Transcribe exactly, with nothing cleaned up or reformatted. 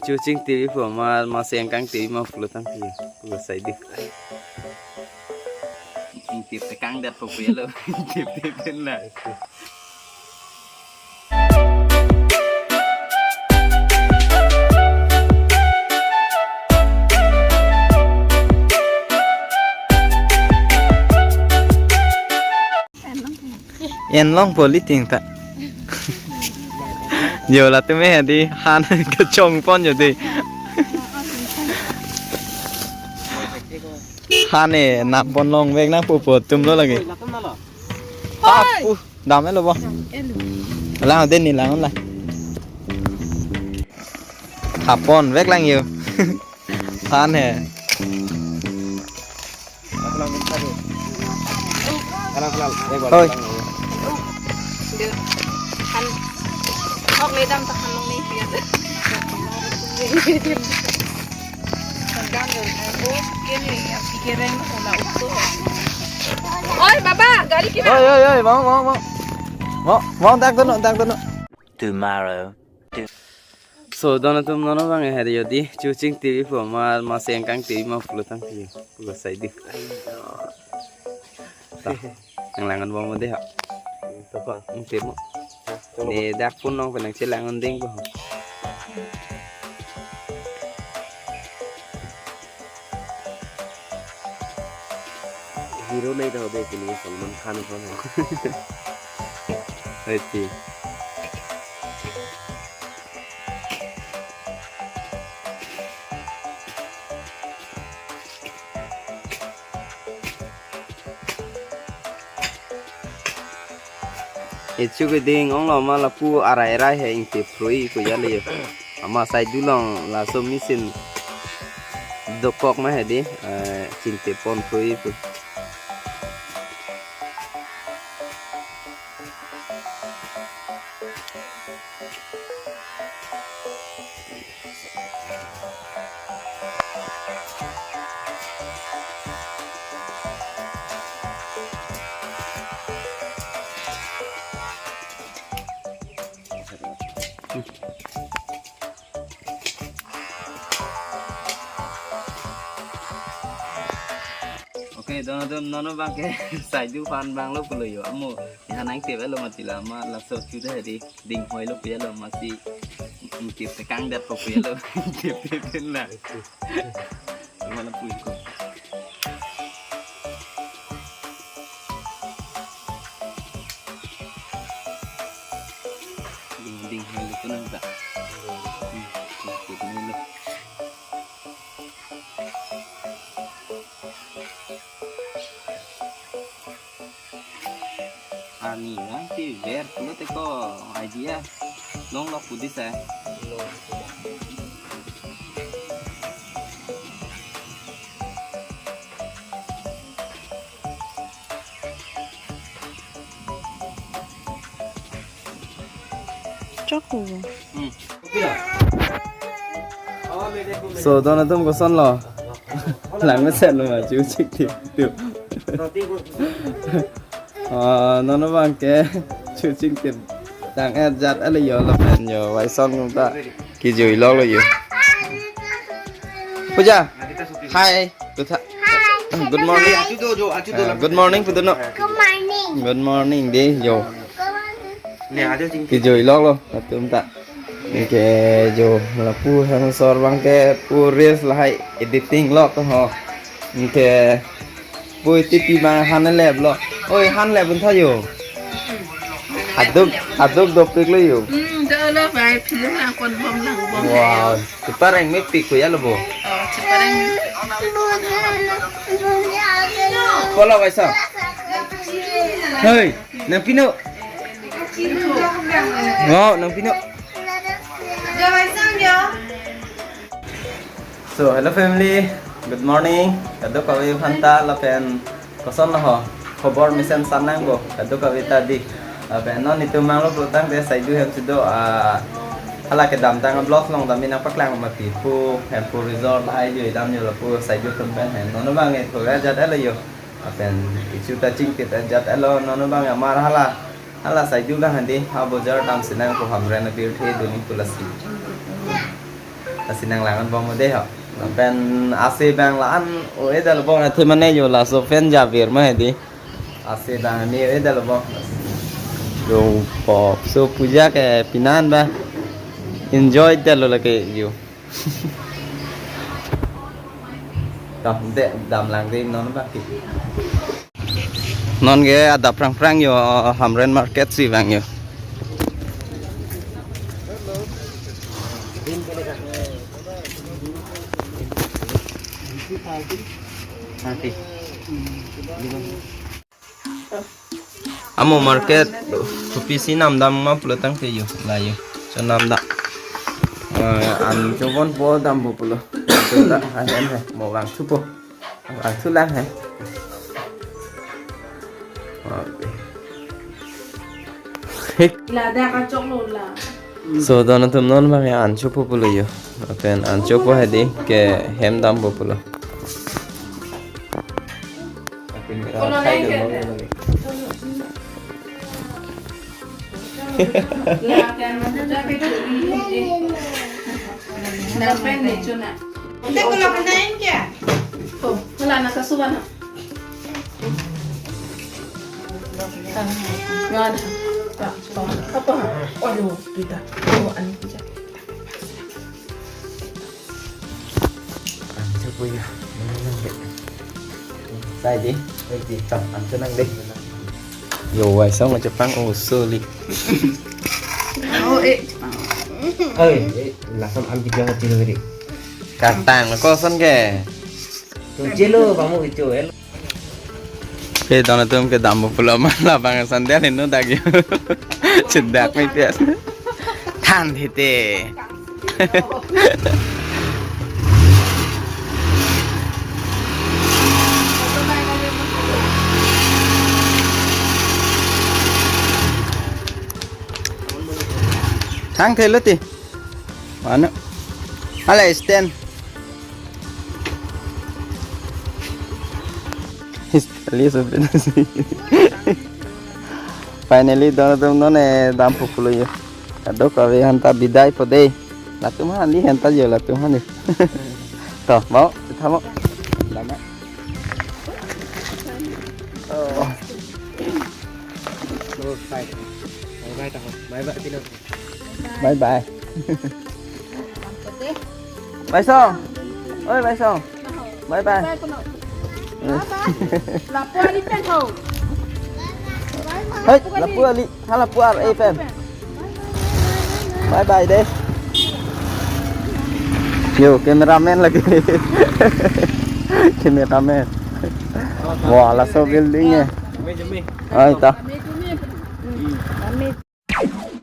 Chuching T V pu ma, ma sengkang T V ma pulo tangte, pulo sai di. Tip tekang dat po pulo. Tip tip na. En long poli ting ta. Yo latum eh di han kechong pon yo di. Han eh nam pon long vek nang pupo tum lo lagi. Oi! Dam elo bo. Elo. Lang den ni lang la. Hapon vek lang yo. Han he. Hoi. Han. Hok le dam ta han long ni pian. Oi, baba, gari kina. Oi, oi, oi, mau, mau, mau. Mau, mau, dak dono, dak dono. Tomorrow. So, don atum non abang eh hari yo di, Chuching T V pu ma, ma sengkang T V ma pulo tangte, pulo sai di. Ta, nang langon bom de ha. Tapa. Ang temo. Ni dak pun nong penang chelang unding ko. Hero nai tau de kini Salman Khan ko. Hai ti. Echu keding ong lo ma lapu arai rai he ingtip phrui ko ya le yo. Ama sai dulong laso machine dokok ma he di, eh, chingtip pon phrui pu. Okay, don atum non abang ke sai du aphan vanglo pulo yo. Amo, ya nang tip elo mati la ma laso chu de di ding hoi lo pulo mati. Tip tekang dat po pulo. Tip tip na. Mana pui ko. Ding ding hoi lo tu nang ta. Hmm, tip ni lo. Ani, nanti ver pulo te ko idea. Long lo pudi sa. Chok ko. Hmm. So, don atum koson lo. Lang mesen lo ma, Chuching T V tu. Ah, non abang ke Chuching T V tang et jat ale yo lapen yo. Vaison kum ta kejui lok lo yo. Puja. Hi. Good ha-, good morning. Achu do, jo, achu do. Ah, good morning, puduno. Good morning. Good morning, de, yo. Good morning. Kejui lok lo, atum ta. Anke jo, lapu hang sor abang ke pu reels lahai editing lok ho. Anke pu titi abang han lep lo. Oi, han lep un tha yo. Aduk, aduk dopik lo yo. Hmm, do lo bai film lang kon bom lang bom. Wow, cepareng mepik ko ya lo bo. Oh, cepareng. Kola bai sa. Hei, nang pino. Wow, nang pino. So, hello family, good morning. Kadokave aphan ta lapen koson lo ho, khobor mesen san nang ko, kadokave ta di. Lapen non netum vanglo pulo tangte Saidu hem si do, ah, hala kedamtang a-vlog along dam nang paklang mati pu, Hempur Resort lahai jo, idam jo lapu Saidu atum pen hem. Non abang e thora jat elo yo. Lapen kecho ta chingkit ajat elo, non abang amar hala, hala Saidu abang handi ha bojar dam si nang ko, Hamren abirthe doni pu lasi. Lasi nang lang-an bom dei ho. Lapen ase abang la-an o-edetlo bom, athe mane yo laso pen jaber ma hedi. Ase abang ne o-edetlo bom. Yo pop so puja ke pinan ba. Enjoy detlo lake yo. Dam de, dam lang de non ba ki. Non ke adap prang prang yo, Hamren market si vang yo. Amo market kopi si namdam ma pulo tangte yo, la yo. So namdam. Eh, an chobon po dampo pulo. So ta ha hen he, mo vangthupo. Vangthu lang he. Okay. Ladak kachok lo la. So, don atum non bang ya an chopo pulo yo. Lapen an chopo hedi ke hem dampo pulo. Kono nai ke. Lapen ni chuna. Te kono nai ke. Oh, wala na kasuban. Ngan. Pa, pa, apa? Aduh, kita. Oh, ani kita. An chopo ya. Mana nang dek? Sai dei. Sai dei. Tam an chonang dei. Yo, wai song aja pang, oh, sorry. Oh, eh. Oi, eh, lason an kita hati lo dei. Katang koson ke. Tuh chelo kamu itu, el. Oke, don atum ke dampo pulo ma labang sandal inu dak yo. Cedak mi pias. Than hite. Thang thelo ti. Mana? Ala stand. His, ali so. Finally, don atum non, eh, dampo pulo yo. Kadokave aphan ta bidai po dei. Latum aphan ali aphan ta yo, latum aphan ni. To, mau, kita mau. Lama. Oh. Oh, bye. Bye bye, taho. Bye bye, Pino. Bye bye. Bye song. Oi, bye song. Bye bye. Lapu ali pen ho. Hei, lapu ali. Hala puar, eh, pen. Bye bye dei. Yo, cameraman lagi. Cameraman. Wah, laso building ya. Jami, jami. Ai ta. Kami